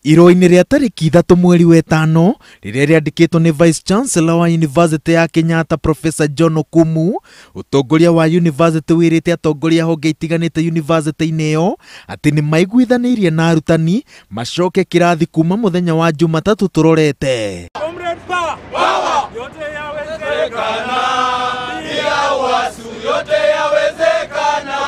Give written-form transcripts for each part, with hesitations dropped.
Irũa-inĩ rĩa tarĩki 3 mweri wa 5 rĩrĩa rĩandĩkĩtwo nĩ Vice Chancellor wa University ya Kenyatta Professor John Okumu, ũtongoria wa university wĩrĩte atongoria honge itiganĩte university-inĩ ĩyo atĩ nĩ maiguithanĩirie na arutani macoke kĩrathi kuma mũthenya wa Jumatatũ tũrorete. Comrade power. Power. Yote yawezekana bila uasi, yote yawezekana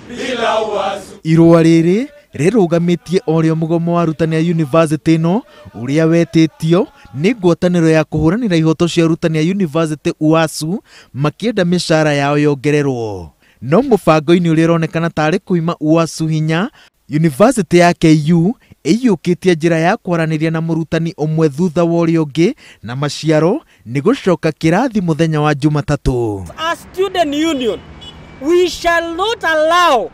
bila uasi. Irũa rĩrĩ rĩrũgamĩtie o rĩo mũgomo wa arutani a university ĩno ũrĩa wetĩtio nĩ ngwatanĩro ya kũhũranĩra ihoto cia arutani a university UASU makĩenda mĩcara yao yongererwo. No mũbango-inĩ ũrĩa ũronekana tarĩ kũima UASU hinya, University ya KU ĩiyũkĩtie njĩra ya kwaranĩria na mũrutani ũmwe thutha wa ũrĩa ũngĩ na maciaro nĩ gũcoka kĩrathi mũthenya wa Jumatatũ. As student union, we shall not allow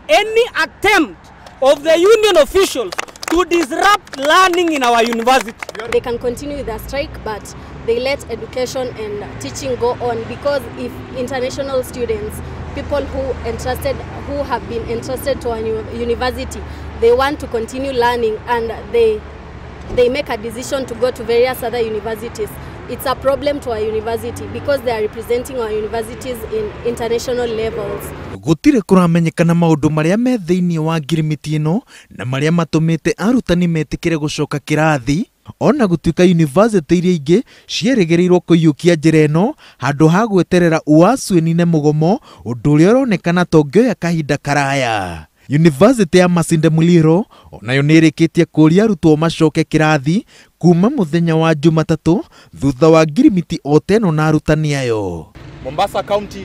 any attempt of the union officials to disrupt learning in our university. They can continue with their strike, but they let education and teaching go on, because if international students, people who have been entrusted to a university, they want to continue learning and they make a decision to go to various other universities, it's a problem to our university because they are representing our universities in international levels. Gũtirĩ kũramenyekana maũndũ marĩa me thĩinĩ wa ngirimiti ĩno na marĩa matũmĩte arutani metĩkĩre gũcoka kĩrathi, ona gũtuĩka university iria ingĩ cierĩgĩrĩirwo kũiyũkia njĩra ĩno handũ ha gweterera UASU ĩnine mũgomo, ũndũ ũrĩa ũronekana ta ũngĩoya kahinda karaya. University ya Masinde Muliro onayo nĩ ĩrĩkĩtie kũũria arutwo macoke kĩrathi kuma mũthenya wa Jumatatũ thutha wa ngirimiti o ta ĩno na arutani ayo. Mombasa County,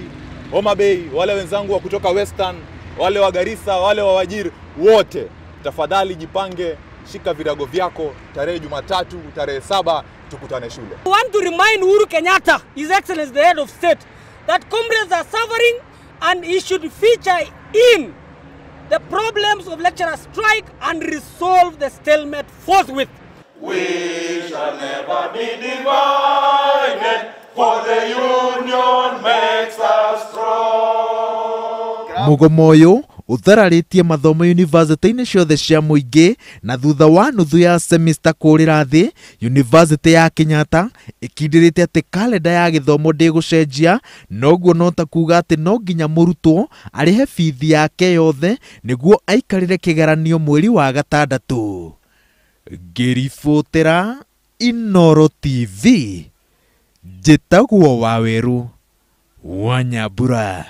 Homa Bay, wale wenzangu wa kutoka Western, wale wa Garissa, wale wa Wajir, wote tafadhali jipange, shika virago vyako, tarehe Jumatatu, tarehe 7 tukutane shule. We want to remind Uhuru Kenyatta, His Excellency the Head of State, that comrades are suffering and he should feature in the problems of lecturer strike and resolve the stalemate forthwith. We shall never be divided, for the union makes us strong. Mũgomo ũyũ ũthararĩtie mathomo university-inĩ ciothe cia mũingĩ, na thutha wa nuthu ya semester kũũrĩra thĩ, University ya Kenyatta ĩkindĩrĩte atĩ kalenda ya gĩthomo ndĩgũcenjia, noguo no ta kuuga atĩ no nginya mũrutwo arĩhe bithi yake yothe nĩguo aikarĩre kĩgeranio mweri wa 6. Ngĩribotera Inooro TV, njĩtagwo Wawerũ wa Nyambura.